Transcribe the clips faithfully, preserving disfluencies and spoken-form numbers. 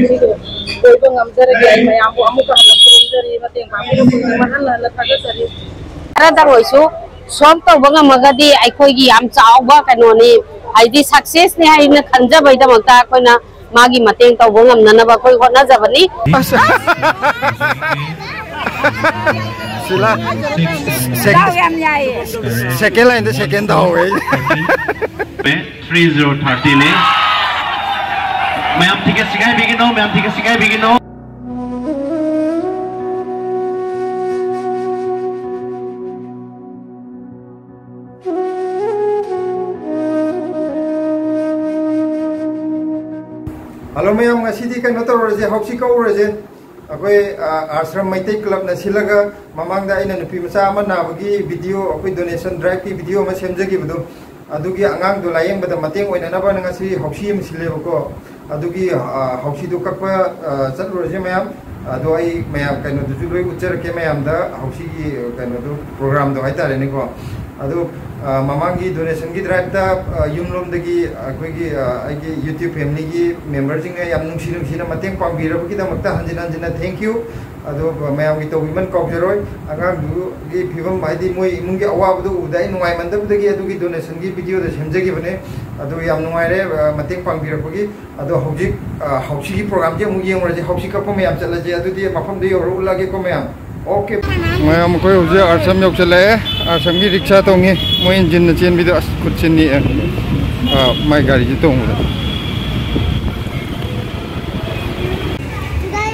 ꯁꯤꯗꯣ ꯀꯣꯏꯕ ꯉꯝꯖꯔꯒꯦ꯫ ꯑꯩ ꯃꯌꯥꯝꯕꯨ ꯑꯃꯨꯛꯀ ꯍꯟꯅ ꯈꯨꯔꯨꯝꯖꯔꯤ, ꯃꯇꯦꯡ ꯄꯥꯡꯕꯤꯕ ꯈꯨꯗꯤꯡꯃꯛ ꯍꯟꯅ ꯍꯟꯅ ꯊꯥꯒꯠꯆꯔꯤ꯫ ꯈꯔꯗꯪ ꯑꯣꯏꯁꯨ solve ꯇꯧꯕ ꯉꯝꯃꯒꯗꯤ ꯑꯩꯈꯣꯏꯒꯤ ꯌꯥꯝ ꯆꯥꯎꯕ ꯀꯩꯅꯣꯅꯤ, ꯍꯥꯏꯗꯤ successꯅꯤ ꯍꯥꯏꯅ ꯈꯟꯖꯕꯩꯗꯃꯛꯇ ꯑꯩꯈꯣꯏꯅ ꯃꯥꯒꯤ ꯃꯇꯦꯡ ꯇꯧꯕ ꯉꯝꯅꯅꯕ ꯑꯩꯈꯣꯏ ꯍꯣꯠꯅꯖꯕꯅꯤ꯫ ꯑꯁ꯫ ꯁꯤꯂꯥ꯫ ꯁꯦꯛ-, ꯗꯥꯎ ꯌꯥꯝ ꯌꯥꯏꯌꯦ꯫ Second lineꯗ second ꯇꯧꯍꯧꯔꯦ꯫ Three zero thirty ꯅꯤ꯫ ꯃꯌꯥꯝ ticket ꯁꯤꯒꯥꯏꯕꯤꯒꯅꯣ, ꯃꯌꯥꯝ ticket ꯁꯤꯒꯥꯏꯕꯤꯒꯅꯣ꯫ Hello ꯃꯌꯥꯝ, ꯉꯁꯤꯗꯤ ꯀꯩꯅꯣ ꯇꯧꯔꯁꯦ, ꯍꯧꯁꯤ ꯀꯧꯔꯁꯦ꯫ ꯑꯩꯈꯣꯏ, ꯑ, ꯑꯥꯁ꯭ꯔꯝ ꯃꯩꯇꯩ clubꯅ ꯁꯤꯜꯂꯒ ꯃꯃꯥꯡꯗ ꯑꯩꯅ ꯅꯨꯄꯤ ꯃꯆꯥ ꯑꯃ ꯅꯥꯕꯒꯤ video, ꯑꯩꯈꯣꯏ donation driveꯀꯤ video ꯑꯃ ꯁꯦꯝꯖꯈꯤꯕꯗꯣ, ꯑꯗꯨꯒꯤ ꯑꯉꯥꯡꯗꯣ ꯂꯥꯌꯦꯡꯕꯗ ꯃꯇꯦꯡ ꯑꯣꯏꯅꯅꯕꯅ ꯉꯁꯤ ꯍꯧꯁꯤ ꯑꯃ ꯁꯤꯜꯂꯦꯕꯀꯣ꯫ ꯑꯗꯨꯒꯤ, ꯑ, ꯍꯧꯁꯤꯗꯣ ꯀꯛꯄ, ꯑ, ꯆꯠꯂꯨꯔꯁꯦ ꯃꯌꯥꯝ꯫ ꯑꯗꯣ ꯑꯩ ꯃꯌꯥꯝ ꯀꯩꯅꯣꯗꯨꯁꯨ ꯂꯣꯏ ꯎꯠꯆꯔꯛꯀꯦ ꯃꯌꯥꯝꯗ, ꯍꯧꯁꯤꯒꯤ ꯀꯩꯅꯣꯗꯣ, programꯗꯣ ꯍꯥꯏꯇꯥꯔꯦꯅꯦꯀꯣ꯫ ꯑꯗꯣ, ꯑ, ꯃꯃꯥꯡꯒꯤ donationꯒꯤ driveꯇ, ꯑ, ꯌꯨꯝꯂꯣꯝꯗꯒꯤ ꯑꯩꯈꯣꯏꯒꯤ, ꯑ, ꯑꯩꯒꯤ YouTube familyꯒꯤ memberꯁꯤꯡꯅ ꯌꯥꯝ ꯅꯨꯡꯁꯤ ꯅꯨꯡꯁꯤꯅ ꯃꯇꯦꯡ ꯄꯥꯡꯕꯤꯔꯕꯒꯤꯗꯃꯛꯇ ꯍꯟꯖꯤꯟ ꯍꯟꯖꯤꯟꯅ thank you꯫ ꯑꯗꯣ ꯃꯌꯥꯝꯒꯤ ꯇꯧꯕꯤꯃꯜ ꯀꯥꯎꯖꯔꯣꯏ꯫ ꯑꯉꯥꯡꯗꯨꯒꯤ ꯐꯤꯕꯝ, ꯍꯥꯏꯗꯤ ꯃꯣꯏ ꯏꯃꯨꯡꯒꯤ ꯑꯋꯥꯕꯗꯣ ꯎꯕꯗ ꯑꯩ ꯅꯨꯡꯉꯥꯏꯃꯟꯗꯕꯗꯒꯤ ꯑꯗꯨꯒꯤ donationꯒꯤ videoꯗꯣ ꯁꯦꯝꯖꯈꯤꯕꯅꯦ꯫ ꯑꯗꯣ ꯌꯥꯝ ꯅꯨꯡꯉꯥꯏꯔꯦ, ꯑ, ꯃꯇꯦꯡ ꯄꯥꯡꯕꯤꯔꯛꯄꯒꯤ꯫ ꯑꯗꯣ ꯍꯧꯖꯤꯛ, ꯑ, ꯍꯧꯁꯤꯒꯤ programꯁꯦ ꯑꯃꯨꯛ ꯌꯦꯡꯉꯨꯔꯁꯦ꯫ ꯍꯧꯁꯤ ꯀꯛꯄ ꯃꯌꯥꯝ ꯆꯠꯂꯁꯦ꯫ ꯑꯗꯨꯗꯤ ꯃꯐꯝꯗꯣ ꯌꯧꯔ ꯎꯠꯂꯛꯑꯒꯦꯀꯣ ꯃꯌꯥꯝ꯫ Okay꯫ ꯃꯌꯥꯝ ꯑꯩꯈꯣꯏ ꯍꯧꯖꯤꯛ ꯑꯥꯁ꯭ꯔꯝ ꯌꯧꯁꯜꯂꯛꯑꯦ꯫ ꯑꯥꯁ꯭ꯔꯝꯒꯤ ꯔꯤꯛꯁꯥ ꯇꯣꯡꯉꯤ꯫ ꯃꯣꯏ ꯏꯟꯖꯤꯟꯅ ꯆꯦꯟꯕꯤꯗꯣ ꯑꯁ ꯈꯨꯠꯁꯦ ꯅꯤꯛꯑꯦ꯫ ꯑ, ꯃꯥꯏ ꯒꯥꯔꯤꯁꯦ ꯇꯣꯡꯕꯗ꯫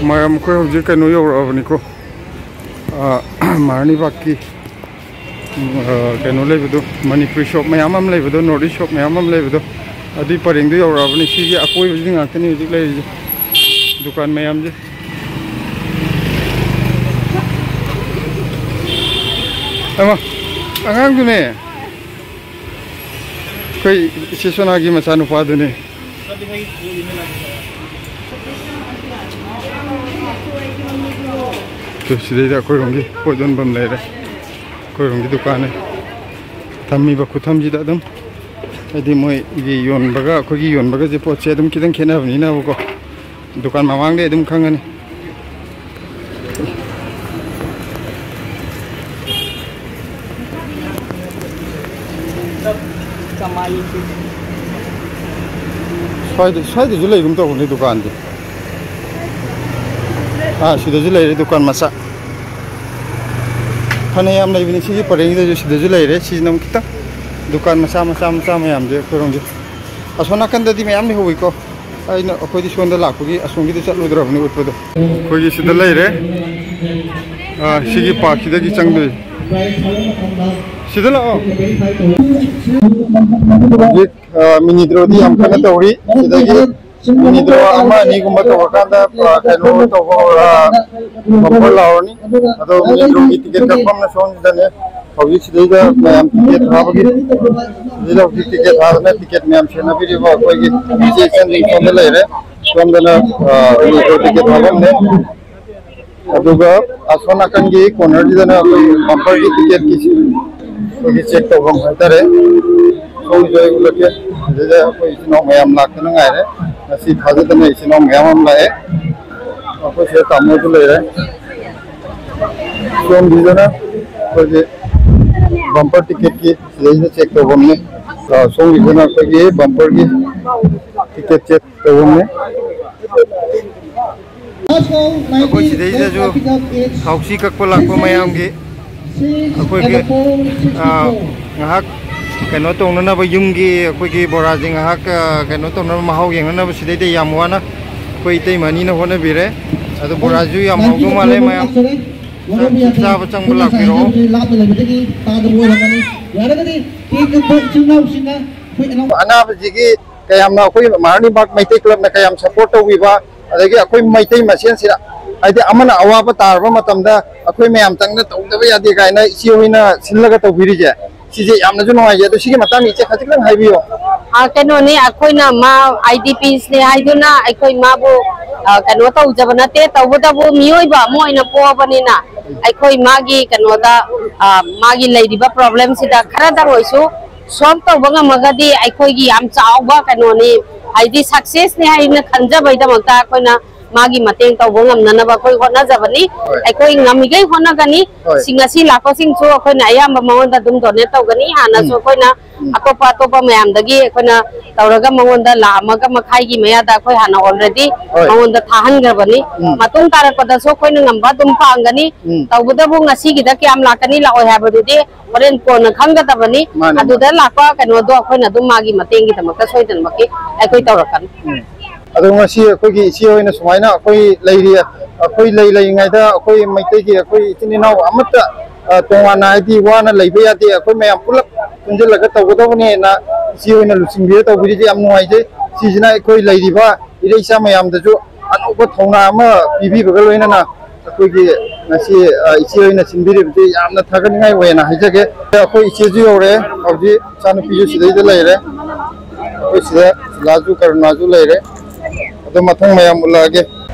ꯃꯌꯥꯝ ꯑꯩꯈꯣꯏ ꯍꯧꯖꯤꯛ ꯀꯩꯅꯣ ꯌꯧꯔꯛꯑꯕꯅꯤꯀꯣ꯫ ꯑ, ꯃꯍꯥꯔꯥꯅꯤ ꯕꯥꯒꯀꯤ, ꯎꯝ, ꯑ, ꯀꯩꯅꯣ ꯂꯩꯕꯗꯣ, ꯃꯅꯤꯄꯨꯔꯤ shop ꯃꯌꯥꯝ ꯑꯃ ꯂꯩꯕꯗꯣ, North East shop ꯃꯌꯥꯝ ꯑꯃ ꯂꯩꯕꯗꯣ, ꯑꯗꯨꯏ ꯄꯔꯦꯡꯗꯣ ꯌꯧꯔꯛꯑꯕꯅꯤ꯫ ꯁꯤꯒꯤ ꯑꯀꯣꯏꯕꯁꯤꯗ ꯉꯥꯛꯇꯅꯤ ꯍꯧꯖꯤꯛ ꯂꯩꯔꯤꯁꯦ꯫ ꯗꯨꯀꯥꯟ ꯃꯌꯥꯝꯁꯦ꯫ ꯑꯃ, ꯑꯉꯥꯡꯗꯨꯅꯦ꯫ ꯑꯩꯈꯣꯏ ꯏꯆꯦ ꯁꯣꯅꯥꯒꯤ ꯃꯆꯥꯅꯨꯄꯥꯗꯨꯅꯦ꯫ ꯇꯨ, ꯁꯤꯗꯩꯗ ꯑꯩꯈꯣꯏꯔꯣꯝꯒꯤ ꯄꯣꯠ ꯌꯣꯟꯐꯝ ꯂꯩꯔꯦ꯫ ꯑꯩꯈꯣꯏꯔꯣꯝꯒꯤ ꯗꯨꯀꯥꯟꯅꯦ꯫ ꯊꯝꯃꯤꯕ ꯈꯨꯊꯝꯁꯤꯗ ꯑꯗꯨꯝ, ꯍꯥꯏꯗꯤ ꯃꯣꯏꯒꯤ ꯌꯣꯟꯕꯒ ꯑꯩꯈꯣꯏꯒꯤ ꯌꯣꯟꯕꯒꯁꯦ ꯄꯣꯠꯁꯦ ꯑꯗꯨꯝ ꯈꯤꯇꯪ ꯈꯦꯠꯅꯕꯅꯤꯅꯕꯀꯣ꯫ ꯗꯨꯀꯥꯟ ꯃꯃꯥꯡꯗꯩ ꯑꯗꯨꯝ ꯈꯪꯉꯅꯤ꯫ ꯁ꯭ꯋꯥꯏꯗ, ꯁ꯭ꯋꯥꯏꯗꯁꯨ ꯂꯩꯒꯨꯝ ꯇꯧꯕꯅꯦ ꯗꯨꯀꯥꯟꯗꯤ꯫ ꯑꯥ, ꯁꯤꯗꯁꯨ ꯂꯩꯔꯦ ꯗꯨꯀꯥꯟ ꯃꯆꯥ꯫ ꯐꯅꯌꯥꯝ ꯂꯩꯕꯅꯤ ꯁꯤꯒꯤ ꯄꯔꯦꯡꯁꯤꯗꯁꯨ, ꯁꯤꯗꯁꯨ ꯂꯩꯔꯦ꯫ ꯁꯤꯁꯤꯅ ꯑꯃꯨꯛ ꯈꯤꯇꯪ ꯗꯨꯀꯥꯟ ꯃꯆꯥ, ꯃꯆꯥ, ꯃꯆꯥ ꯃꯌꯥꯝꯁꯦ ꯑꯩꯈꯣꯏꯔꯣꯝꯒꯤ꯫ ꯑꯁꯣꯝ ꯅꯥꯀꯟꯗꯗꯤ ꯃꯌꯥꯝ ꯂꯩꯍꯧꯋꯤꯀꯣ꯫ ꯑꯩꯅ, ꯑꯩꯈꯣꯏꯗꯤ ꯁꯣꯝꯗ ꯂꯥꯛꯄꯒꯤ ꯑꯁꯣꯝꯒꯤꯗ ꯆꯠꯂꯨꯗ꯭ꯔꯕꯅꯤ ꯎꯠꯄꯗꯣ꯫ ꯑꯩꯈꯣꯏꯒꯤ ꯁꯤꯗ ꯂꯩꯔꯦ꯫ ꯑꯥ, ꯁꯤꯒꯤ ꯄꯥꯔꯛꯁꯤꯗꯒꯤ ꯆꯪꯗꯣꯏ꯫ ꯁꯤꯗ ꯂꯥꯛꯑꯣ꯫ ꯍꯧꯖꯤꯛ, ꯑꯥ, ꯃꯤꯅꯤ ꯗ꯭ꯔꯣꯗꯤ ꯌꯥꯝ ꯀꯟꯅ ꯇꯧꯔꯤ꯫ ꯁꯤꯗꯒꯤ ꯃꯤꯅꯤ ꯗ꯭ꯔꯣ ꯑꯃ ꯑꯅꯤꯒꯨꯝꯕ ꯇꯧꯔꯀꯥꯟꯗ, ꯑꯥ, ꯀꯩꯅꯣ ꯇꯧꯕ, ꯑꯥ, ꯕꯝꯄꯔ ꯂꯥꯎꯔꯅꯤ꯫ ꯑꯗꯣ ꯃꯤꯅꯤ ꯗ꯭ꯔꯣꯒꯤ ꯇꯤꯀꯦꯠ ꯀꯛꯐꯝꯅ ꯁꯣꯝꯗꯅꯦ꯫ ꯍꯧꯖꯤꯛ ꯁꯤꯗꯩꯗ ꯃꯌꯥꯝ ꯇꯤꯀꯦꯠ ꯊꯥꯕꯒꯤ, ꯁꯤꯗꯩꯗ ꯍꯧꯖꯤꯛ ꯇꯤꯀꯦꯠ ꯊꯥꯗꯅ ꯇꯤꯀꯦꯠ ꯃꯌꯥꯝ ꯁꯦꯟꯅꯕꯤꯔꯤꯕ ꯑꯩꯈꯣꯏꯒꯤ ꯏꯆꯦ ꯏꯆꯟꯁꯤꯡ ꯁꯣꯝꯗ ꯂꯩꯔꯦ꯫ ꯁꯣꯝꯗꯅ, ꯑ, ꯃꯤꯡꯈꯣꯜ ꯇꯤꯀꯦꯠ ꯊꯥꯐꯝꯅꯦ꯫ ꯑꯗꯨꯒ ꯑꯁꯣꯝ ꯅꯥꯀꯟꯒꯤ ꯀꯣꯔꯅꯔꯁꯤꯗꯅ ꯑꯩꯈꯣꯏ ꯕꯝꯄꯔꯒꯤ ꯇꯤꯀꯦꯠꯀꯤ ꯑꯩꯈꯣꯏꯒꯤ ꯆꯦꯛ ꯇꯧꯐꯝ ꯍꯥꯏꯇꯥꯔꯦ꯫ ꯁꯣꯝꯒꯤꯁꯨ ꯑꯩ ꯎꯠꯂꯛꯀꯦ꯫ ꯑꯗꯨꯗ ꯑꯩꯈꯣꯏ ꯏꯆꯤꯟ ꯏꯅꯥꯎ ꯃꯌꯥꯝ ꯂꯥꯛꯇꯅ ꯉꯥꯏꯔꯦ꯫ ꯉꯁꯤ ꯊꯥꯖꯗꯅ ꯏꯆꯤꯟ ꯏꯅꯥꯎ ꯃꯌꯥꯝ ꯑꯃ ꯂꯥꯛꯑꯦ꯫ ꯑꯩꯈꯣꯏ ꯁꯤꯗ ꯇꯥꯃꯣꯁꯨ ꯂꯩꯔꯦ꯫ ꯁꯣꯝꯒꯤꯁꯤꯅ ꯑꯩꯈꯣꯏꯒꯤ ꯕꯝꯄꯔ ꯇꯤꯀꯦꯠꯀꯤ ꯁꯤꯗꯩꯁꯤꯗ ꯆꯦꯛ ꯇꯧꯐꯝꯅꯤ꯫ ꯑ, ꯁꯣꯝꯒꯤꯁꯤꯅ ꯑꯩꯈꯣꯏꯒꯤ ꯕꯝꯄꯔꯒꯤ ꯇꯤꯀꯦꯠ ꯆꯦꯛ ꯇꯧꯐꯝꯅꯤ꯫ ꯑꯩꯈꯣꯏ ꯁꯤꯗꯩꯁꯤꯗꯁꯨ ꯊꯥꯎꯁꯤ ꯀꯛꯄ ꯂꯥꯛꯄ ꯃꯌꯥꯝꯒꯤ ꯑꯩꯈꯣꯏꯒꯤ, ꯑ, ꯉꯥꯏꯍꯥꯛ ꯀꯩꯅꯣ ꯇꯧꯅꯅꯕ, ꯌꯨꯝꯒꯤ ꯑꯩꯈꯣꯏꯒꯤ ꯕꯣꯔꯥꯁꯦ ꯉꯥꯏꯍꯥꯛ, ꯑ, ꯀꯩꯅꯣ ꯇꯧꯅꯕ, ꯃꯍꯥꯎ ꯌꯦꯡꯅꯅꯕ ꯁꯤꯗꯩꯗ ꯌꯥꯝ ꯋꯥꯅ ꯑꯩꯈꯣꯏ ꯏꯇꯩꯃ ꯑꯅꯤꯅ ꯍꯣꯠꯅꯕꯤꯔꯦ꯫ ꯑꯗꯣ ꯕꯣꯔꯥꯁꯨ ꯌꯥꯝ ꯍꯥꯎꯗꯧ ꯃꯥꯜꯂꯦ ꯃꯌꯥꯝ꯫ ꯆꯥꯛ ꯆꯥꯕ ꯆꯪꯕ ꯂꯥꯛꯄꯤꯔꯛꯑꯣ꯫ ꯂꯥꯞꯅ ꯂꯩꯕꯗꯒꯤ ꯇꯥꯗꯕ ꯑꯣꯏꯔꯝꯒꯅꯤ꯫ ꯌꯥꯔꯒꯗꯤ ꯀꯦꯛ ꯀꯛꯄ ꯏꯆꯤꯜ ꯏꯅꯥꯎꯁꯤꯡꯅ ꯑꯩꯈꯣꯏ ꯑꯅꯧꯕ ꯑꯅꯥꯕꯁꯤꯒꯤ ꯀꯌꯥꯝꯅ ꯑꯩꯈꯣꯏ ꯃꯍꯥꯔꯥꯅꯤꯕꯥꯒ ꯃꯩꯇꯩ ꯀ꯭ꯂꯕꯅ ꯀꯌꯥꯝ ꯁꯞꯄꯣꯔꯠ ꯇꯧꯕꯤꯕ, ꯑꯗꯒꯤ ꯑꯩꯈꯣꯏ ꯃꯩꯇꯩ ꯃꯁꯦꯟꯁꯤꯗ, ꯍꯥꯏꯗꯤ ꯑꯃꯅ ꯑꯋꯥꯕ ꯇꯥꯔꯕ ꯃꯇꯝꯗ ꯑꯩꯈꯣꯏ ꯃꯌꯥꯝ ꯆꯪꯅ ꯇꯧꯗꯕ ꯌꯥꯗꯦ ꯀꯥꯏꯅ ꯏꯆꯦ ꯍꯣꯏꯅ ꯁꯤꯜꯂꯒ ꯇꯧꯕꯤꯔꯤꯁꯦ, ꯁꯤꯁꯦ ꯌꯥꯝꯅꯁꯨ ꯅꯨꯡꯉꯥꯏꯖꯩ꯫ ꯑꯗꯣ ꯁꯤꯒꯤ ꯃꯇꯥꯡꯗ ꯏꯆꯦ ꯈꯖꯤꯛꯇꯪ ꯍꯥꯏꯕꯤꯌꯣ꯫ ꯑ, ꯀꯩꯅꯣꯅꯦ, ꯑꯩꯈꯣꯏꯅ ꯃꯥ ꯑꯥꯏ ꯗꯤ ꯄꯤꯁꯅꯦ ꯍꯥꯏꯗꯨꯅ ꯑꯩꯈꯣꯏ ꯃꯥꯕꯨ, ꯑ, ꯀꯩꯅꯣ ꯇꯧꯖꯕ ꯅꯠꯇꯦ꯫ ꯇꯧꯕꯇꯕꯨ ꯃꯤꯑꯣꯏꯕ ꯑꯃ ꯑꯣꯏꯅ ꯄꯣꯛꯑꯕꯅꯤꯅ ꯑꯩꯈꯣꯏ ꯃꯥꯒꯤ ꯀꯩꯅꯣꯗ, ꯑ, ꯃꯥꯒꯤ ꯂꯩꯔꯤꯕ ꯄ꯭ꯔꯣꯕ꯭ꯂꯦꯝꯁꯤꯗ ꯈꯔꯗꯪ ꯑꯣꯏꯁꯨ ꯁꯣꯜꯕ ꯇꯧꯕ ꯉꯝꯃꯒꯗꯤ ꯑꯩꯈꯣꯏꯒꯤ ꯌꯥꯝ ꯆꯥꯎꯕ ꯀꯩꯅꯣꯅꯤ꯫ ꯍꯥꯏꯗꯤ ꯁꯛꯁꯦꯁꯅꯤ ꯍꯥꯏꯅ ꯈꯟꯖꯕꯩꯗꯃꯛꯇ ꯑꯩꯈꯣꯏꯅ ꯃꯥꯒꯤ ꯃꯇꯦꯡ ꯇꯧꯕ ꯉꯝꯅꯅꯕ ꯑꯩꯈꯣꯏ ꯍꯣꯠꯅꯖꯕꯅꯤ꯫ ꯍꯣꯏ꯫ ꯑꯩꯈꯣꯏ ꯉꯝꯃꯤꯈꯩ ꯍꯣꯠꯅꯒꯅꯤ꯫ ꯍꯣꯏ꯫ ꯁꯤ ꯉꯁꯤ ꯂꯥꯛꯄꯁꯤꯡꯁꯨ ꯑꯩꯈꯣꯏꯅ ꯑꯌꯥꯝꯕ ꯃꯉꯣꯟꯗ ꯑꯗꯨꯝ ꯗꯣꯅꯦꯠ ꯇꯧꯒꯅꯤ꯫ ꯍꯥꯟꯅꯁꯨ ꯎꯝ꯫ ꯑꯩꯈꯣꯏꯅ ꯎꯝ꯫ ꯑꯇꯣꯞꯄ ꯑꯇꯣꯞꯄ ꯃꯌꯥꯝꯗꯒꯤ ꯑꯩꯈꯣꯏꯅ ꯇꯧꯔꯒ ꯃꯉꯣꯟꯗ ꯂꯥꯛ ꯑꯃꯒ ꯃꯈꯥꯏꯒꯤ ꯃꯌꯥꯗ ꯑꯩꯈꯣꯏ ꯍꯥꯟꯅ ꯑꯣꯜꯔꯦꯗꯤ ꯍꯣꯏ꯫ ꯃꯉꯣꯟꯗ ꯊꯥꯍꯟꯈ꯭ꯔꯕꯅꯤ꯫ ꯎꯝ꯫ ꯃꯇꯨꯡ ꯇꯥꯔꯛꯄꯗꯁꯨ ꯑꯩꯈꯣꯏꯅ ꯉꯝꯕ ꯑꯗꯨꯝ ꯄꯥꯡꯒꯅꯤ꯫ ꯎꯝ꯫ ꯇꯧꯕꯇꯕꯨ ꯉꯁꯤꯒꯤꯗ ꯀꯌꯥꯝ ꯂꯥꯛꯀꯅꯤ ꯂꯥꯛꯑꯣꯏ ꯍꯥꯏꯕꯗꯨꯗꯤ ꯍꯣꯔꯦꯟ ꯀꯣꯟꯅ ꯈꯪꯒꯗꯕꯅꯤ꯫ ꯃꯥꯅꯦ, ꯃꯥꯅꯦ꯫ ꯑꯗꯨꯗ ꯂꯥꯛꯄ ꯀꯩꯅꯣꯗꯣ ꯑꯩꯈꯣꯏꯅ ꯑꯗꯨꯝ ꯃꯥꯒꯤ ꯃꯇꯦꯡꯒꯤꯗꯃꯛꯇ ꯁꯣꯏꯗꯅꯃꯛꯀꯤ ꯑꯩꯈꯣꯏ ꯇꯧꯔꯛꯀꯅꯤ꯫ ꯎꯝ꯫ ꯑꯗꯣ ꯉꯁꯤ ꯑꯩꯈꯣꯏꯒꯤ ꯏꯆꯦ ꯍꯣꯏꯅ ꯁꯨꯃꯥꯏꯅ ꯑꯩꯈꯣꯏ ꯂꯩꯔꯤ, ꯑꯩꯈꯣꯏ ꯂꯩ ꯂꯩꯔꯤꯉꯩꯗ ꯑꯩꯈꯣꯏ ꯃꯩꯇꯩꯒꯤ ꯑꯩꯈꯣꯏ ꯏꯆꯤꯟ ꯏꯅꯥꯎ ꯑꯃꯠꯇ, ꯑ, ꯇꯣꯉꯥꯟꯅ ꯍꯥꯏꯗꯤ ꯋꯥꯅ ꯂꯩꯕ ꯌꯥꯗꯦ, ꯑꯩꯈꯣꯏ ꯃꯌꯥꯝ ꯄꯨꯂꯞ ꯄꯨꯟꯁꯤꯜꯂꯒ ꯇꯧꯒꯗꯕꯅꯦꯅ ꯏꯆꯦ ꯍꯣꯏꯅ ꯂꯨꯆꯤꯡꯕꯤꯔ ꯇꯧꯕꯤꯔꯤꯁꯦ ꯌꯥꯝ ꯅꯨꯡꯉꯥꯏꯖꯩ꯫ ꯁꯤꯁꯤꯅ ꯑꯩꯈꯣꯏ ꯂꯩꯔꯤꯕ ꯏꯔꯩꯆꯥ ꯃꯌꯥꯝꯗꯁꯨ ꯑꯅꯧꯕ ꯊꯧꯅꯥ ꯑꯃ ꯄꯤꯕꯤꯕꯒ ꯂꯣꯏꯅꯅ ꯑꯩꯈꯣꯏꯒꯤ ꯉꯁꯤ, ꯑ, ꯏꯆꯦ ꯍꯣꯏꯅ ꯁꯤꯟꯕꯤꯔꯤꯕꯁꯤ ꯌꯥꯝꯅ ꯊꯥꯒꯠꯅꯤꯡꯉꯥꯏ ꯑꯣꯏꯌꯦꯅ ꯍꯥꯏꯖꯒꯦ꯫ ꯑꯩꯈꯣꯏ ꯏꯆꯦꯁꯨ ꯌꯧꯔꯦ, ꯍꯧꯖꯤꯛ ꯏꯆꯥꯅꯨꯄꯤꯁꯨ ꯁꯤꯗꯩꯗ ꯂꯩꯔꯦ꯫ ꯑꯩꯈꯣꯏ ꯁꯤꯗ ꯁꯤꯂꯥꯁꯨ ꯀꯔꯨꯅꯥꯁꯨ ꯂꯩꯔꯦ꯫ ꯑꯗꯣ ꯃꯊꯪ ꯃꯌꯥꯝ ꯎꯠꯂꯛꯑꯒꯦ꯫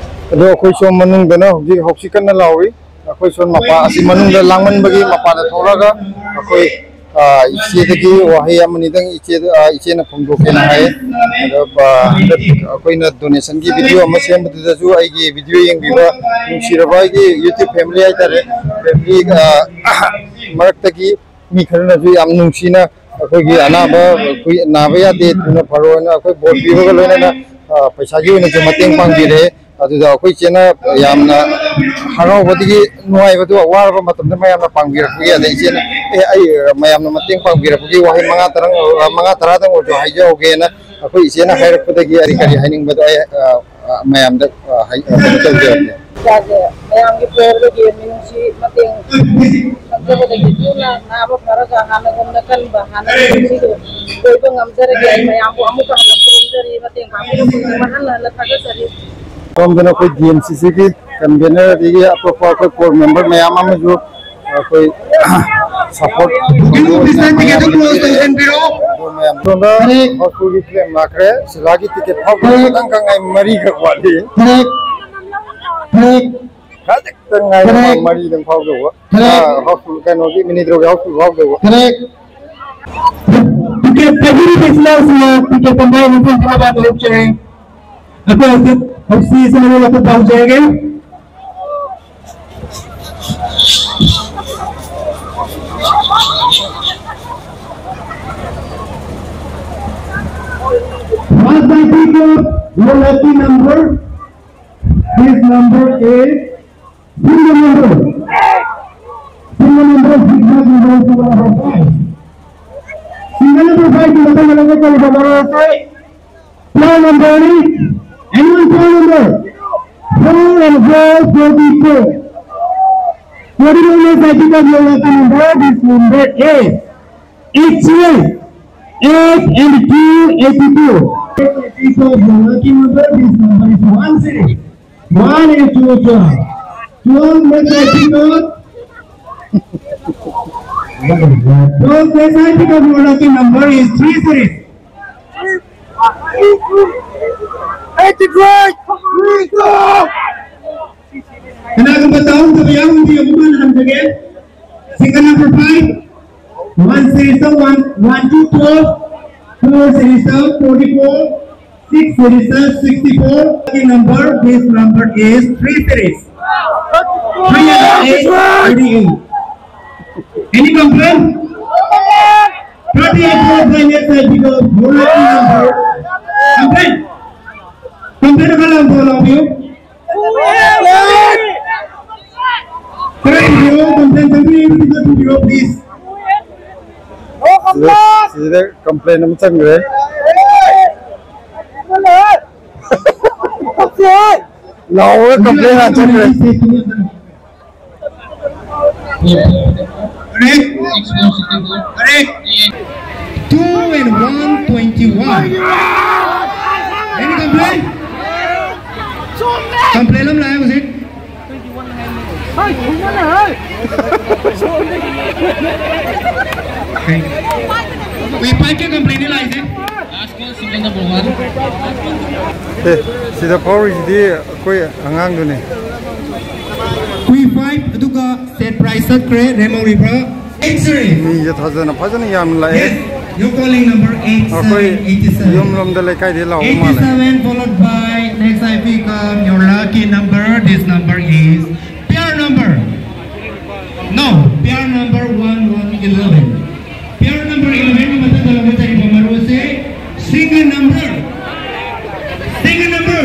ꯑꯗꯣ ꯑꯩꯈꯣꯏ ꯁꯣꯝ ꯃꯅꯨꯡꯗꯅ ꯍꯧꯖꯤꯛ ꯍꯧꯁꯤ ꯀꯟꯅ ꯂꯥꯎꯔꯤ꯫ ꯑꯩꯈꯣꯏ ꯁꯣꯝ ꯃꯄꯥ ꯑꯁꯤ ꯃꯅꯨꯡꯗ ꯂꯥꯡꯃꯟꯕꯒꯤ ꯃꯄꯥꯟꯗ ꯊꯣꯛꯂꯛꯑꯒ ꯑꯩꯈꯣꯏ, ꯑ, ꯏꯆꯦꯗꯒꯤ ꯋꯥꯍꯩ ꯑꯃꯅꯤꯗꯪ ꯏꯆꯦꯗ, ꯑ, ꯏꯆꯦꯅ ꯐꯣꯡꯗꯣꯛꯀꯦꯅ ꯍꯥꯏ꯫ ꯑꯗꯣ, ꯑ, ꯍꯟꯗꯛ ꯑꯩꯈꯣꯏꯅ ꯗꯣꯅꯦꯁꯟꯒꯤ ꯚꯤꯗꯤꯑꯣ ꯑꯃ ꯁꯦꯝꯕꯗꯨꯗꯁꯨ ꯑꯩꯒꯤ ꯚꯤꯗꯤꯑꯣ ꯌꯦꯡꯕꯤꯕ ꯅꯨꯡꯁꯤꯔꯕ ꯑꯩꯒꯤ YouTube ꯐꯦꯃꯤꯂꯤ ꯍꯥꯏꯇꯥꯔꯦ, ꯐꯦꯃꯤꯂꯤ, ꯑ, ꯃꯔꯛꯇꯒꯤ ꯃꯤ ꯈꯔꯅꯁꯨ ꯌꯥꯝ ꯅꯨꯡꯁꯤꯅ ꯑꯩꯈꯣꯏꯒꯤ ꯑꯅꯥꯕ, ꯑꯩꯈꯣꯏ ꯅꯥꯕ ꯌꯥꯗꯦ, ꯊꯨꯅ ꯐꯔꯣꯅ ꯑꯩꯈꯣꯏ ꯕꯣꯔ ꯄꯤꯕꯒ ꯂꯣꯏꯅꯅ, ꯑ, ꯄꯩꯁꯥꯒꯤ ꯑꯣꯏꯅꯁꯨ ꯃꯇꯦꯡ ꯄꯥꯡꯕꯤꯔꯦ꯫ ꯑꯗꯨꯗ ꯑꯩꯈꯣꯏ ꯏꯆꯦꯅ ꯌꯥꯝꯅ ꯍꯔꯥꯎꯕꯗꯒꯤ ꯅꯨꯡꯉꯥꯏꯕꯗꯣ, ꯑꯋꯥꯔꯕ ꯃꯇꯝꯗ ꯃꯌꯥꯝꯅ ꯄꯥꯡꯕꯤꯔꯛꯄꯒꯤ, ꯑꯗꯩ ꯏꯆꯦꯅ, "ꯑꯦ, ꯑꯩ ꯃꯌꯥꯝꯅ ꯃꯇꯦꯡ ꯄꯥꯡꯕꯤꯔꯛꯄꯒꯤ ꯋꯥꯍꯩ ꯃꯉꯥ ꯇꯔꯥ, ꯃꯉꯥ ꯇꯔꯥꯗꯪ ꯑꯣꯏꯔꯁꯨ ꯍꯥꯏꯖꯍꯧꯒꯦꯅ ꯑꯩꯈꯣꯏ ꯏꯆꯦꯅ ꯍꯥꯏꯔꯛꯄꯗꯒꯤ ꯑꯩ ꯀꯔꯤ ꯍꯥꯏꯅꯤꯡꯕꯗꯣ ꯑꯩ, ꯑ, ꯑ, ꯃꯌꯥꯝꯗ, ꯑ, ꯍꯥꯏ-, ꯑ, ꯀꯩꯅꯣ ꯇꯧꯖꯔꯛꯀꯦ꯫" ꯏꯆꯥꯁꯦ ꯃꯌꯥꯝꯒꯤ ꯄꯣꯔꯗꯒꯤ ꯃꯤꯅꯨꯡꯁꯤ ꯃꯇꯦꯡ ꯈꯪꯖꯕꯗꯒꯤ ꯊꯨꯅ ꯅꯥꯕ ꯐꯔꯒ ꯍꯥꯟꯅꯒꯨꯝꯅ ꯀꯟꯕ, ꯍꯥꯟꯅꯒꯤ ꯄꯨꯟꯁꯤꯗꯣ ꯑꯣꯏꯕ ꯉꯝꯖꯔꯒꯦ꯫ ꯑꯩ ꯃꯌꯥꯝꯕꯨ ꯑꯃꯨꯛꯀ ꯍꯟꯅ ꯈꯨꯔꯨꯝꯖꯔꯤ, ꯃꯇꯦꯡ ꯄꯥꯡꯕꯤꯔꯛꯄꯒꯤꯗꯃꯛ ꯍꯟꯅ ꯍꯟꯅ ꯊꯥꯒꯠꯆꯔꯤ꯫ ꯁꯣꯝꯗꯅ ꯑꯩꯈꯣꯏ ꯗꯤ ꯑꯦꯝ ꯁꯤ ꯁꯤꯒꯤ ꯀꯟꯚꯦꯅꯔ ꯑꯗꯒꯤ ꯑꯇꯣꯞꯄ ꯑꯩꯈꯣꯏ ꯀꯣꯔ ꯃꯦꯝꯕꯔ ꯃꯌꯥꯝ ꯑꯃꯁꯨ ꯑꯩꯈꯣꯏ ꯁꯄꯣꯔꯠ ꯃꯌꯥꯝ ꯁꯣꯝꯗ ꯍꯥꯎꯁꯐꯨꯜꯒꯤ ꯀ꯭ꯂꯦꯝ ꯂꯥꯛꯈ꯭ꯔꯦ꯫ ꯁꯤꯂꯥꯒꯤ ꯇꯤꯀꯦꯠ ꯐꯥꯎꯕ ꯈꯤꯇꯪ ꯈꯛ ꯉꯥꯏ, ꯃꯔꯤꯈꯛ ꯋꯥꯠꯂꯤ꯫ ꯈꯖꯤꯛꯇꯪ ꯉꯥꯏꯔꯦ, ꯃꯔꯤꯗꯪ ꯐꯥꯎꯗꯧꯕ꯫ ꯑꯥ, ꯍꯥꯎꯁꯐꯨꯜ, ꯀꯩꯅꯣꯒꯤ, ꯃꯤꯅꯤꯗ꯭ꯔꯣꯒꯤ ꯍꯥꯎꯁꯐꯨꯜ ꯐꯥꯎꯗꯧꯕ꯫ टिकट कहीं भी बेचना उसमें टिकट का मैं नहीं देना बात हो जाए। अब तो ऐसे अब सी से मैंने लोग पहुंच जाएंगे। First I pick up your lucky number. This number is single number. Single number, zigzag number, number five. Single number five, number number five. Four number, anyone four number? Four and four, forty-four. Forty-four is I pick up your lucky number. This number is eight twelve. Eight and two, eighty-two. Eight twelve, your lucky number. This number is one series. One and two, twelve. Twelve, let's I pick up. Twelve, let's I pick up your lucky number is three series. Eighty-three. Kanagumpang taon, sabayan mo, hindi mo man ang lagay. Single number five. One series of one, one to twelve. Four series of forty-four. Six series of sixty-four. Lucky number, this number is three series. Three and eight, thirty-eight. Any complaint? Thirty-eight, four, five, eight, five, because your lucky number. Complaint? Complaint ka lang, all of you? Three zero, complaint, complaint, please. ꯁꯤꯗ, ꯁꯤꯗ complaint ꯑꯃ ꯆꯪꯈ꯭ꯔꯦ꯫ ꯂꯥꯎꯔꯒ complaint ꯍꯥꯟꯅ ꯆꯪꯈ꯭ꯔꯦ꯫ Correct? Correct? Two and one, twenty-one. Any complaint? Complaint ꯑꯃ ꯂꯥꯛꯑꯦ ꯍꯧꯖꯤꯛ꯫ ꯀꯩ? ꯀꯨꯏ ꯐꯥꯏꯚꯀꯤ complaintꯅꯤ ꯂꯥꯛꯏꯁꯦ꯫ ꯑꯦ, ꯁꯤꯗ ꯐꯥꯎꯔꯤꯁꯤꯗꯤ ꯑꯩꯈꯣꯏ ꯑꯉꯥꯡꯗꯨꯅꯤ꯫ ꯀꯨꯏ ꯐꯥꯏꯚ ꯑꯗꯨꯒ set price ꯆꯠꯈ꯭ꯔꯦ, ꯔꯦꯃꯣ ꯔꯤꯕ꯭ꯔꯥ꯫ X-ray꯫ ꯃꯤꯁꯦ ꯊꯥꯖꯅ ꯐꯖꯅ ꯌꯥꯝꯅ ꯂꯥꯛꯑꯦ꯫ Yes꯫ You're calling number ꯑꯩꯈꯣꯏ eighty-seven, eighty-seven. ꯌꯨꯝꯂꯣꯝꯗ ꯂꯩꯀꯥꯏꯗꯤ ꯂꯥꯎꯕ ꯃꯥꯜꯂꯦ꯫ Eighty-seven followed by next I P come. Your lucky number, this number is pair number. No, pair number one one eleven. Pair number eleven ꯒꯤ ꯃꯊꯛꯇ ꯂꯥꯎꯕ ꯆꯠꯂꯤꯕ ꯃꯔꯨ ꯑꯁꯤ single number. Single number.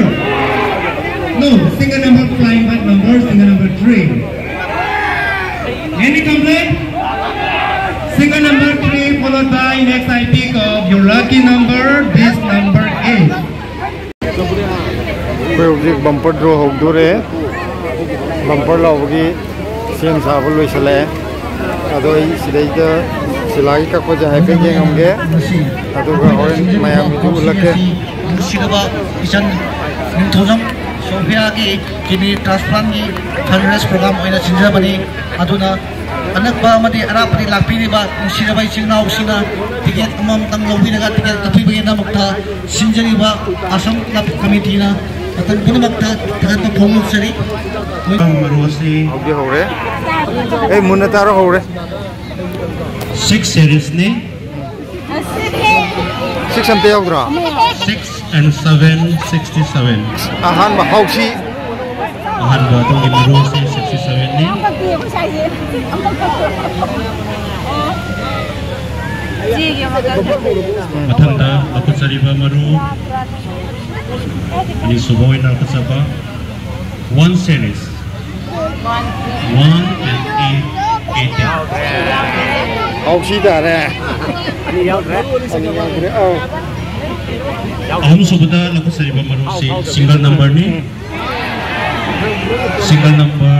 No, single number flying back number, single number three. Any complaint? Single number three followed by next I P come. Your lucky number, this number is. ꯑꯩꯈꯣꯏ ꯍꯧꯖꯤꯛ bumper draw ꯍꯧꯗꯣꯔꯦ꯫ Bumper ꯂꯥꯎꯕꯒꯤ ꯁꯦꯝ ꯁꯥꯕ ꯂꯣꯏꯁꯤꯜꯂꯛꯑꯦ꯫ ꯑꯗꯣ ꯑꯩ ꯁꯤꯗꯩꯗ ꯁꯤꯂꯥꯒꯤ ꯀꯛꯄꯁꯦ ꯍꯥꯏꯐꯦꯠ ꯌꯦꯡꯉꯝꯒꯦ, ꯑꯗꯨꯒ ꯍꯣꯔꯦꯟ ꯃꯌꯥꯝꯒꯤꯁꯨ ꯎꯠꯂꯛꯀꯦ꯫ ꯅꯨꯡꯁꯤꯔꯕ ꯏꯆꯟ ꯅꯤꯡꯊꯧꯖꯝ ꯁꯣꯐꯤꯌꯥꯒꯤ kidney transplantꯀꯤ fundraise program ꯑꯣꯏꯅ ꯁꯤꯟꯖꯕꯅꯤ꯫ ꯑꯗꯨꯅ ꯑꯅꯛꯄ ꯑꯃꯗꯤ ꯑꯔꯥꯞꯄꯗꯒꯤ ꯂꯥꯛꯄꯤꯔꯤꯕ ꯅꯨꯡꯁꯤꯔꯕ ꯏꯆꯤꯜ ꯏꯅꯥꯎꯁꯤꯡꯅ ticket ꯑꯃꯃꯝꯇꯪ ꯂꯧꯕꯤꯔꯒ ticket ꯀꯛꯄꯤꯕꯒꯤꯗꯃꯛꯇ ꯁꯤꯟꯖꯔꯤꯕ ꯑꯁꯥꯝ club committeeꯅ ꯃꯇꯝ ꯄꯨꯝꯅꯃꯛꯇ ꯊꯥꯒꯠꯄ ꯐꯣꯡꯗꯣꯛꯆꯔꯤ꯫ ꯃꯔꯨ ꯑꯁꯤ ꯍꯧꯗꯤ ꯍꯧꯔꯦ꯫ ꯑꯦ, ꯃꯨꯟꯅ ꯇꯥꯔꯣ, ꯍꯧꯔꯦ꯫ Six seriesꯅꯤ꯫ Six ꯑꯝꯇ ꯌꯥꯎꯗ꯭ꯔꯣ? Six and seven, sixty seven꯫ ꯑꯍꯥꯟꯕ ꯍꯧꯁꯤ꯫ ꯑꯍꯥꯟꯕ ꯑꯗꯣꯝꯒꯤ ꯃꯔꯨ ꯑꯁꯤ sixty sevenꯅꯤ꯫ ꯃꯊꯪꯗ ꯂꯧꯈꯠꯆꯔꯤꯕ ꯃꯔꯨ ꯑꯅꯤꯁꯨꯕ ꯑꯣꯏꯅ ꯂꯧꯈꯠꯆꯕ one series꯫ One and eight, eight. ꯍꯧꯁꯤ ꯇꯥꯔꯦ꯫ ꯑꯅꯤ ꯌꯥꯎꯗ꯭ꯔꯦ꯫ ꯑꯧ꯫ ꯑꯍꯨꯝꯁꯨꯕꯗ ꯂꯧꯈꯠꯆꯔꯤꯕ ꯃꯔꯨꯁꯤ single numberꯅꯤ꯫ Single number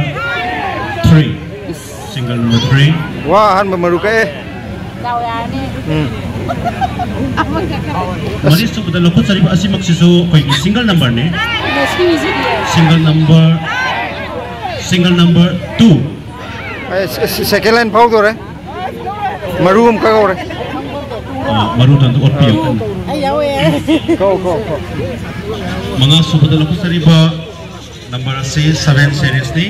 three꯫ Single number three꯫ ꯋꯥ, ꯑꯍꯥꯟꯕ ꯃꯔꯨ ꯀꯛꯑꯦ꯫ ꯗꯥꯎ ꯌꯥꯔꯅꯤ꯫ ꯎꯝ꯫ ꯃꯔꯤꯁꯨꯕꯗ ꯂꯧꯈꯠꯆꯔꯤꯕ ꯑꯁꯤꯃꯛꯁꯤꯁꯨ ꯑꯩꯈꯣꯏꯒꯤ single numberꯅꯤ꯫ Single number, single number two꯫ ꯑꯦ, ꯁꯦ-, ꯁꯦ-, second line ꯐꯥꯎꯗꯣꯔꯦ꯫ ꯃꯔꯨ ꯑꯃ ꯀꯛꯍꯧꯔꯦ꯫ ꯑ, ꯃꯔꯨꯗꯣ ꯑꯝꯇ ꯑꯣꯠꯄꯤꯌꯨ꯫ ꯑꯩ ꯌꯥꯎꯋꯦ꯫ ꯀꯛꯑꯣ, ꯀꯛꯑꯣ, ꯀꯛꯑꯣ꯫ ꯃꯉꯥꯁꯨꯕꯗ ꯂꯧꯈꯠꯆꯔꯤꯕ number ꯑꯁꯤ seven seriesꯅꯤ꯫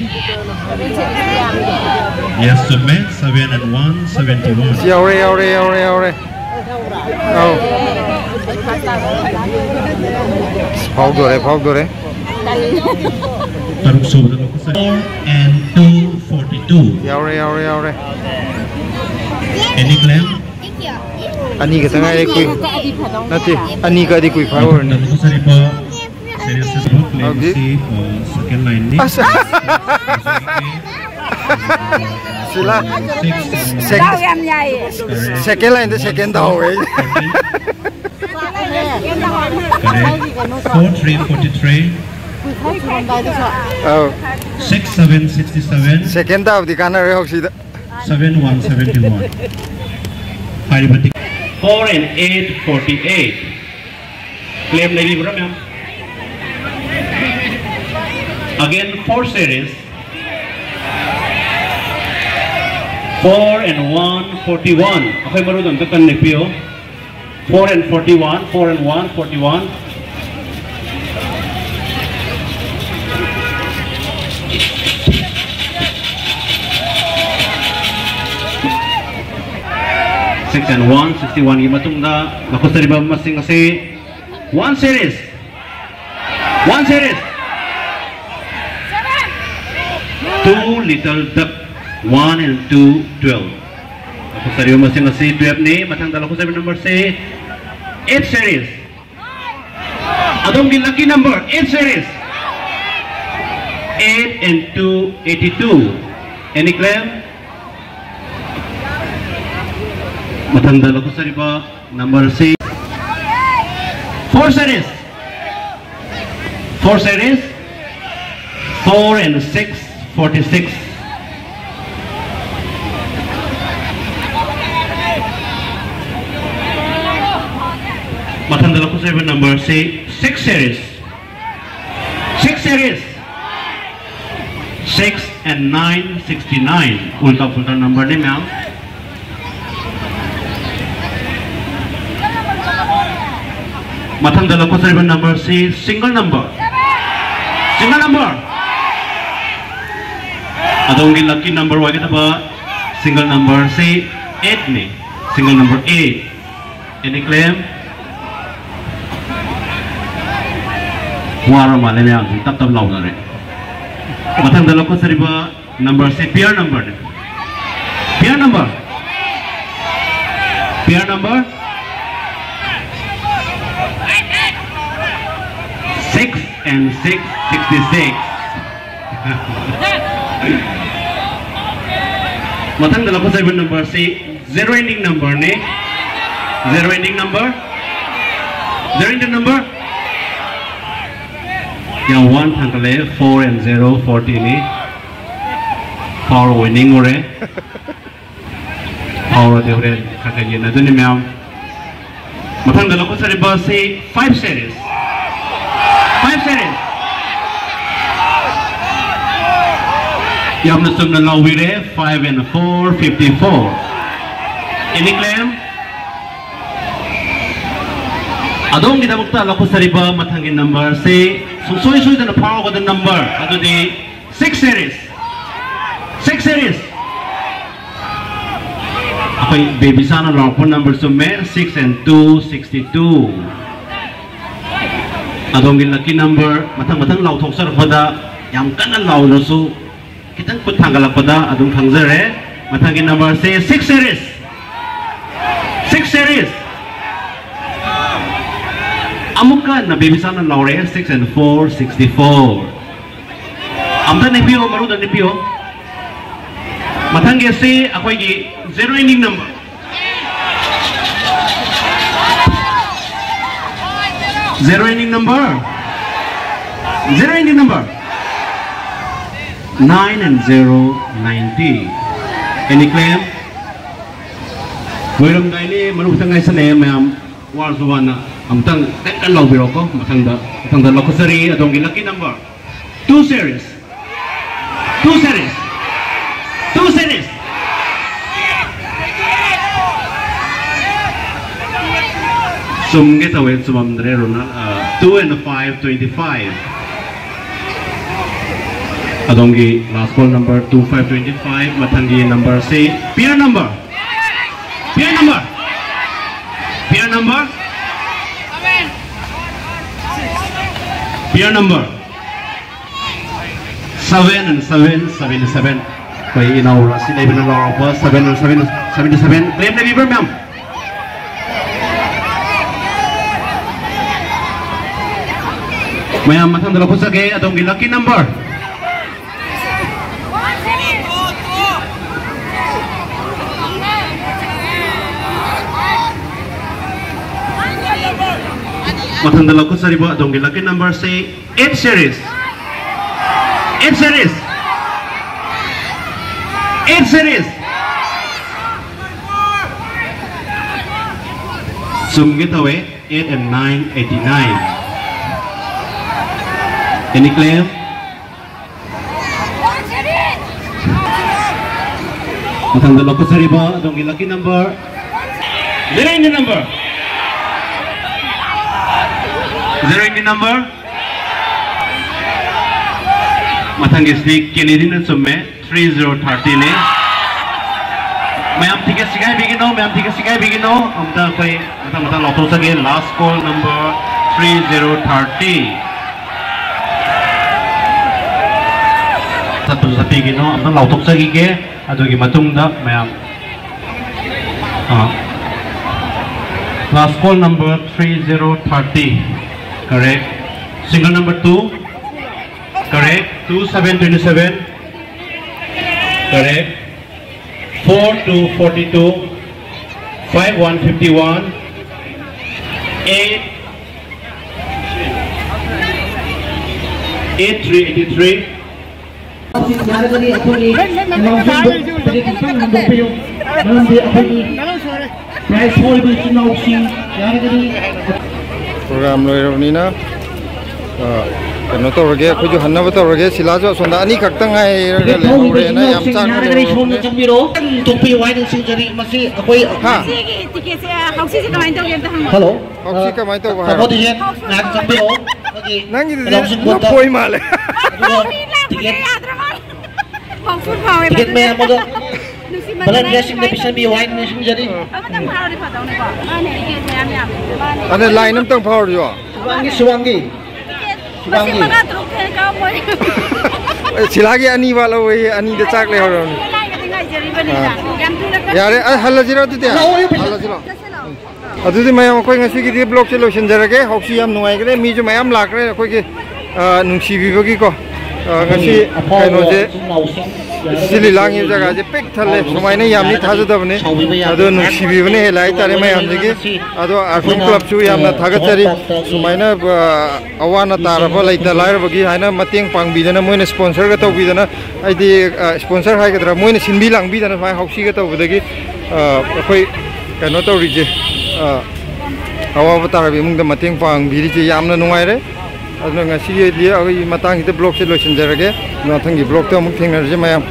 Yes, ꯆꯨꯝꯃꯦ꯫ Seven and one, seventy one꯫ ꯌꯥꯎꯔꯦ, ꯌꯥꯎꯔꯦ, ꯌꯥꯎꯔꯦ, ꯌꯥꯎꯔꯦ꯫ ꯑꯧ꯫ ꯐꯥꯎꯗꯣꯔꯦ, ꯐꯥꯎꯗꯣꯔꯦ꯫ ꯇꯔꯨꯛ ꯁꯨꯕꯗ ꯂꯧꯈꯠꯆꯔꯤ꯫ Four and two forty two꯫ ꯌꯥꯎꯔꯦ, ꯌꯥꯎꯔꯦ, ꯌꯥꯎꯔꯦ꯫ Any claim? ꯑꯅꯤ ꯈꯛꯇ ꯉꯥꯏꯔꯦ, ꯀꯨꯏ-, ꯅꯠꯇꯦ, ꯑꯅꯤ ꯀꯛꯑꯗꯤ ꯀꯨꯏ ꯐꯥꯏ ꯑꯣꯏꯔꯅꯤ꯫ ꯂꯧꯈꯠꯆꯔꯤꯕ series ꯑꯁꯤꯕꯨ claim ꯍꯧꯖꯤꯛ꯫ ꯑꯁꯤ, ꯑ, second line ꯅꯤ꯫ ꯑꯁ꯫ ꯁꯤꯂꯥ꯫ ꯁꯦꯛ-, ꯗꯥꯎ ꯌꯥꯝ ꯌꯥꯏꯌꯦ꯫ Second line ꯗ second ꯇꯥꯍꯧꯋꯦ꯫ Correct. Four three forty three꯫ ꯑꯧ꯫ Six seven sixty seven꯫ Second ꯇꯥꯕꯗꯤ ꯀꯥꯟꯅꯔꯣꯏ ꯍꯧꯁꯤꯗ꯫ Seven one seventy one꯫ ꯍꯥꯏꯔꯤꯕ ꯇꯤꯛ-, four and eight forty eight꯫ Claim ꯂꯩꯕꯤꯕ꯭ꯔꯥ, ma'am? Again, four series. Four and one forty one꯫ ꯑꯩꯈꯣꯏ ꯃꯔꯨꯗ ꯑꯝꯇ ꯀꯟꯅ ꯅꯦꯛꯄꯤꯌꯣ꯫ Four and forty one, four and one forty one꯫ Six and one sixty one ꯒꯤ ꯃꯇꯨꯡꯗ ꯂꯧꯈꯠꯆꯔꯤꯕ ꯃꯁꯤꯡ ꯑꯁꯤ one series, one series, two little duck, one and two twelve꯫ ꯂꯧꯈꯠꯆꯔꯤꯕ ꯃꯁꯤꯡ ꯑꯁꯤ twelve ꯅꯤ꯫ ꯃꯊꯪꯗ ꯂꯧꯈꯠꯆꯔꯤꯕ number ꯁꯤ eight series꯫ ꯑꯗꯣꯝꯒꯤ lucky number eight series꯫ Eight and two eighty two꯫ Any claim? ꯃꯊꯪꯗ ꯂꯧꯈꯠꯆꯔꯤꯕ number ꯁꯤ four series꯫ Four series, four and six forty six꯫ ꯃꯊꯪꯗ ꯂꯧꯈꯠꯆꯔꯤꯕ number ꯁꯤ six series꯫ Six series꯫ Six and nine sixty nine꯫ ꯎꯜꯇꯥ ꯐꯨꯜꯇꯥ number ꯅꯤ, ma'am꯫ ꯃꯊꯪꯗ ꯂꯧꯈꯠꯆꯔꯤꯕ number ꯁꯤ single number꯫ Single number꯫ ꯑꯗꯣꯝꯒꯤ lucky number ꯑꯣꯏꯒꯗꯕ single number ꯁꯤ eight ꯅꯤ꯫ Single number eight꯫ Any claim? War ꯃꯥꯜꯂꯦ ꯃꯌꯥꯝꯁꯤ ꯇꯞ ꯇꯞ ꯂꯥꯎꯅꯔꯦ꯫ ꯃꯊꯪꯗ ꯂꯧꯈꯠꯆꯔꯤꯕ number ꯁꯦ pair number ꯅꯤ꯫ Pair number, pair number six and six, sixty six. ꯃꯊꯪꯗ ꯂꯧꯈꯠꯆꯔꯤꯕ number ꯁꯤ zero ending number ꯅꯤ꯫ Zero ending number, zero ending number꯫ ꯌꯥꯝ ꯋꯥꯅ ꯊꯥꯡꯒꯠꯂꯛꯑꯦ꯫ Four and zero, forty ꯅꯤ꯫ Foul ꯑꯣꯏꯅꯤꯡꯉꯨꯔꯦ꯫ Foul ꯑꯗꯤ ꯍꯣꯔꯦꯟ ꯈꯔ ꯈꯔ ꯌꯦꯟꯅꯗꯣꯏꯅꯤ ꯃꯌꯥꯝ꯫ ꯃꯊꯪꯗ ꯂꯧꯈꯠꯆꯔꯤꯕ ꯑꯁꯤ five series꯫ Five series꯫ ꯌꯥꯝꯅ ꯆꯨꯝꯅ ꯂꯥꯎꯕꯤꯔꯦ꯫ Five and four, fifty four꯫ Any claim? ꯑꯗꯣꯝꯒꯤꯗꯃꯛꯇ ꯂꯧꯈꯠꯆꯔꯤꯕ ꯃꯊꯪꯒꯤ number ꯁꯤ ꯁꯨꯡꯁꯣꯏ ꯁꯣꯏꯗꯅ ꯐꯥꯎꯒꯗꯕ number ꯑꯗꯨꯗꯤ six series꯫ Six series꯫ ꯑꯩꯈꯣꯏ ꯕꯦꯕꯤꯆꯥꯅ ꯂꯥꯎꯔꯛꯄ number ꯆꯨꯝꯃꯦ꯫ Six and two, sixty two꯫ ꯑꯗꯣꯝꯒꯤ lucky number ꯃꯊꯪ ꯃꯊꯪ ꯂꯥꯎꯊꯣꯛꯆꯔꯛꯄꯗ ꯌꯥꯝ ꯀꯟꯅ ꯂꯥꯎꯗ꯭ꯔꯁꯨ ꯈꯤꯇꯪ ꯈꯨꯠ ꯊꯥꯡꯒꯠꯂꯛꯄꯗ ꯑꯗꯨꯝ ꯈꯪꯖꯔꯦ꯫ ꯃꯊꯪꯒꯤ number ꯁꯦ six series꯫ Six series꯫ ꯑꯃꯨꯛꯀ ꯍꯟꯅ ꯕꯦꯕꯤꯆꯥꯅ ꯂꯥꯎꯔꯦ꯫ Six and four, sixty four꯫ ꯑꯝꯇ ꯅꯤꯛꯄꯤꯌꯣ, ꯃꯔꯨꯗ ꯅꯤꯛꯄꯤꯌꯣ꯫ ꯃꯊꯪꯒꯤ ꯑꯁꯤ ꯑꯩꯈꯣꯏꯒꯤ zero ending number꯫ Zero ending number. Zero ending number. Nine and zero, ninety. Any claim? ꯂꯣꯏꯔꯝꯗꯥꯏꯅꯦ, ꯃꯔꯨ ꯈꯤꯇꯪ ꯉꯥꯏꯁꯜꯂꯛꯑꯦ ꯃꯌꯥꯝ꯫ ꯋꯥꯔꯁꯨ ꯋꯥꯅ ꯑꯃꯨꯛꯇꯪ ꯀꯟ ꯀꯟ ꯂꯥꯎꯕꯤꯔꯣꯀꯣ꯫ ꯃꯊꯪꯗ, ꯃꯊꯪꯗ ꯂꯧꯈꯠꯆꯔꯤ ꯑꯗꯣꯝꯒꯤ lucky number꯫ Two series. Two series. Two series. ꯆꯨꯝꯒꯦ ꯇꯧꯋꯦ, ꯆꯨꯝꯃꯝꯗ꯭ꯔꯦ꯫ ꯔꯣꯅꯥꯜ, ꯑ, two and five, twenty five꯫ ꯑꯗꯣꯝꯒꯤ last ball number two five twenty five꯫ ꯃꯊꯪꯒꯤ number ꯁꯤ pair number꯫ Pair number꯫ Pair Serial number seven and seven seventy seven. ꯑꯩꯈꯣꯏ ꯏꯅꯥꯎ ꯔꯥꯁꯤ ꯂꯩꯕꯅ ꯂꯥꯎꯔꯛꯄ seven and seven seventy seven. Claim ꯂꯩꯕꯤꯕ꯭ꯔꯥ, ꯃꯌꯥꯝ? ꯃꯌꯥꯝ, ꯃꯊꯪꯗ ꯂꯧꯈꯠꯆꯒꯦ ꯑꯗꯣꯝꯒꯤ lucky number. ꯃꯊꯪꯗ ꯂꯧꯈꯠꯆꯔꯤꯕ ꯑꯗꯣꯝꯒꯤ lucky number ꯁꯤ eight series. Eight series. Eight series. ꯆꯨꯝꯒꯦ ꯇꯧꯋꯦ, eight and nine, eighty nine. Any claim? ꯃꯊꯪꯗ ꯂꯧꯈꯠꯆꯔꯤꯕ ꯑꯗꯣꯝꯒꯤ lucky number. Zero in the number. Zero in the number. ꯃꯊꯪꯒꯤꯁꯤꯗꯤ ꯀꯦꯅꯦꯗꯤꯅ ꯆꯨꯝꯃꯦ, three zero thirty ꯅꯤ꯫ ꯃꯌꯥꯝ ticket ꯁꯤꯒꯥꯏꯕꯤꯒꯅꯣ, ꯃꯌꯥꯝ ticket ꯁꯤꯒꯥꯏꯕꯤꯒꯅꯣ꯫ ꯑꯝꯇ ꯑꯩꯈꯣꯏ ꯃꯊꯪ ꯃꯊꯪ ꯂꯥꯎꯊꯣꯛꯆꯒꯦ꯫ Last call number three zero thirty꯫ ꯆꯠꯄꯁꯨ ꯆꯠꯄꯤꯒꯅꯣ, ꯑꯝꯇꯪ ꯂꯥꯎꯊꯣꯛꯆꯈꯤꯒꯦ꯫ ꯑꯗꯨꯒꯤ ꯃꯇꯨꯡꯗ ꯃꯌꯥꯝ, ꯑꯥ, last call number three zero thirty, correct. Single number two, correct. Two seven twenty seven, correct. Four two forty two, five one fifty one, eight, eight three eighty three. ꯌꯥꯔꯒꯗꯤ ꯑꯩꯈꯣꯏꯒꯤ ꯏꯅꯥꯎꯁꯤꯡꯕꯨ ticket ꯈꯤꯇꯪ ꯍꯟꯗꯣꯛꯄꯤꯌꯨ꯫ ꯃꯔꯝꯗꯤ ꯑꯩꯈꯣꯏꯒꯤ prize ꯍꯣꯜꯒꯤ ꯏꯆꯤꯟ ꯏꯅꯥꯎꯁꯤꯡ ꯌꯥꯔꯒꯗꯤ program ꯂꯣꯏꯔꯕꯅꯤꯅ, ꯑ, ꯀꯩꯅꯣ ꯇꯧꯔꯒꯦ, ꯑꯩꯈꯣꯏꯁꯨ ꯍꯟꯅꯕ ꯇꯧꯔꯒꯦ꯫ ꯁꯤꯂꯥꯁꯨ ꯑꯁꯣꯝꯗ ꯑꯅꯤꯈꯛꯇ ꯉꯥꯏꯔꯒ ꯇꯤꯀꯦꯠ ꯂꯧꯔꯤꯕ ꯂꯩꯍꯧꯔꯦꯅ ꯏꯆꯤꯟ ꯌꯥꯝ ꯏꯅꯥꯎꯁꯤꯡ ꯆꯥꯟꯅ ꯌꯥꯔꯒꯗꯤ ꯁꯣꯝꯗ ꯂꯩꯍꯧꯔꯕꯅꯦ꯫ ꯆꯪꯕꯤꯔꯣ꯫ ꯈꯤꯇꯪ ꯇꯣꯛꯄꯤꯌꯨ ꯍꯥꯏꯅ ꯅꯤꯡꯁꯤꯡꯖꯔꯤ꯫ ꯃꯁꯤ ꯑꯩꯈꯣꯏ ꯍꯥ? ꯁꯤꯒꯤ ꯇꯤꯀꯦꯠꯁꯦ ꯍꯧꯖꯤꯛꯁꯦ ꯀꯃꯥꯏꯅ ꯇꯧꯒꯦ ꯑꯝꯇ ꯍꯪꯉꯣ꯫ ꯍꯜꯂꯣ꯫ ꯍꯧꯖꯤꯛ ꯀꯃꯥꯏꯅ ꯇꯧꯕ ꯇꯥꯃꯣ ꯍꯥꯏꯔꯣ? ꯗꯤꯖꯦꯟ, ꯉꯥꯏꯍꯥꯛ ꯆꯪꯕꯤꯔꯛꯑꯣ꯫ ꯑꯩꯈꯣꯏꯒꯤ ꯅꯪꯒꯤꯗꯨꯗꯤ ꯑꯦꯅꯥꯎꯟꯁꯤꯡ ꯕꯣꯔꯗꯇ ꯂꯨꯞꯄꯣꯏ ꯃꯥꯜꯂꯦ꯫ ꯑꯗꯨꯒ ꯃꯤ ꯂꯥꯛꯄꯁꯦ ꯇꯤꯀꯦꯠ ꯌꯥꯗ꯭ꯔ ꯃꯥꯜꯂꯦ꯫ ꯄꯥꯎꯁꯨ ꯐꯥꯎꯋꯦꯕ ꯇꯤꯀꯦꯠ ꯑꯗꯨꯝ꯫ ꯃꯌꯥꯝ ꯑꯗꯣ ꯅꯨꯡꯁꯤꯃꯟꯗꯅ ꯕꯂꯦꯟ ꯒ꯭ꯌꯥꯁꯁꯤꯡꯗ ꯄꯤꯁꯟꯕꯤꯌꯨ ꯍꯥꯏꯅ ꯅꯤꯡꯁꯤꯡꯖꯔꯤ꯫ ꯑꯃꯇꯪ ꯐꯥꯎꯔꯗꯤ ꯐꯗꯧꯅꯤꯀꯣ꯫ ꯃꯥꯅꯦ, ꯇꯤꯀꯦꯠ ꯃꯌꯥꯝ ꯌꯥꯝꯃꯦ꯫ ꯃꯥꯅꯦ꯫ ꯑꯗ ꯂꯥꯏꯟ ꯑꯝꯇꯪ ꯐꯥꯎꯔꯁꯨ꯫ ꯁꯨꯃꯥꯡꯒꯤ, ꯁꯨꯃꯥꯡꯒꯤ꯫ ꯇꯤꯀꯦꯠ ꯃꯁꯤꯡ ꯃꯉꯥ ꯇꯔꯨꯛ ꯍꯦꯟꯅ ꯀꯥꯎꯃꯣꯏ꯫ ꯑꯦ, ꯁꯤꯂꯥꯒꯤ ꯑꯅꯤ ꯋꯥꯠꯍꯧꯋꯦ, ꯑꯅꯤꯗ ꯆꯥꯛ ꯂꯩꯍꯧꯔꯕꯅꯤ꯫ ꯂꯥꯏꯒꯗꯤ ꯉꯥꯏꯖꯔꯤꯕꯅꯤꯗ꯫ ꯑꯥ꯫ ꯌꯥꯝ ꯊꯨꯅ ꯌꯥꯔꯦ, ꯑ, ꯍꯜꯂꯁꯤꯔꯣ ꯑꯗꯨꯗꯤ? ꯍꯜꯂꯁꯤꯔꯣ? ꯑꯗꯨꯗꯤ ꯃꯌꯥꯝ, ꯑꯩꯈꯣꯏ ꯉꯁꯤꯒꯤꯗꯤ vlogꯁꯦ ꯂꯣꯏꯁꯤꯟꯖꯔꯒꯦ꯫ ꯍꯧꯁꯤ ꯌꯥꯝ ꯅꯨꯡꯉꯥꯏꯈ꯭ꯔꯦ, ꯃꯤꯁꯨ ꯃꯌꯥꯝ ꯂꯥꯛꯈ꯭ꯔꯦ ꯑꯩꯈꯣꯏꯒꯤ, ꯑ, ꯅꯨꯡꯁꯤꯕꯤꯕꯒꯤꯀꯣ꯫ ꯑ, ꯉꯁꯤ ꯀꯩꯅꯣꯁꯦ, ꯁꯤ ꯂꯤꯂꯥꯡꯒꯤ ꯖꯒꯥꯁꯦ ꯄꯤꯛ ꯊꯜꯂꯦ꯫ ꯁꯨꯃꯥꯏꯅ ꯌꯥꯝꯅꯤ ꯊꯥꯖꯗꯕꯅꯤ꯫ ꯑꯗꯣ ꯅꯨꯡꯁꯤꯕꯤꯕꯅ ꯍꯦꯜꯂꯦ ꯍꯥꯏꯇꯥꯔꯦ ꯃꯌꯥꯝꯁꯤꯒꯤ꯫ ꯑꯗꯣ ꯑꯥꯔꯁꯟ ꯀ꯭ꯂꯕꯁꯨ ꯌꯥꯝꯅ ꯊꯥꯒꯠꯆꯔꯤ꯫ ꯁꯨꯃꯥꯏꯅ, ꯑ, ꯑꯋꯥ ꯑꯅꯥ ꯇꯥꯔꯕ ꯂꯩꯇ ꯂꯥꯏꯔꯕꯒꯤ ꯍꯥꯏꯅ ꯃꯇꯦꯡ ꯄꯥꯡꯕꯤꯗꯅ, ꯃꯣꯏꯅ sponsorꯒ ꯇꯧꯕꯤꯗꯅ, ꯍꯥꯏꯗꯤ, ꯑ, sponsor ꯍꯥꯏꯒꯗ꯭ꯔꯥ, ꯃꯣꯏꯅ ꯁꯤꯟꯕꯤ ꯂꯥꯡꯕꯤꯗꯅ ꯁꯨꯃꯥꯏꯅ ꯍꯧꯁꯤꯒ ꯇꯧꯕꯗꯒꯤ, ꯑ, ꯑꯩꯈꯣꯏ ꯀꯩꯅꯣ ꯇꯧꯔꯤꯁꯦ, ꯑ, ꯑꯋꯥꯕ ꯇꯥꯔꯕ ꯏꯃꯨꯡꯗ ꯃꯇꯦꯡ ꯄꯥꯡꯕꯤꯔꯤꯁꯦ ꯌꯥꯝꯅ ꯅꯨꯡꯉꯥꯏꯔꯦ꯫ ꯑꯗꯨꯅ ꯉꯁꯤꯒꯤꯗꯤ ꯑꯩꯈꯣꯏ ꯃꯇꯥꯡꯁꯤꯗ vlogꯁꯦ ꯂꯣꯏꯁꯤꯟꯖꯔꯒꯦ꯫ ꯃꯊꯪꯒꯤ vlogꯇ ꯑꯃꯨꯛ ꯊꯦꯡꯅꯔꯁꯦ ꯃꯌꯥꯝ꯫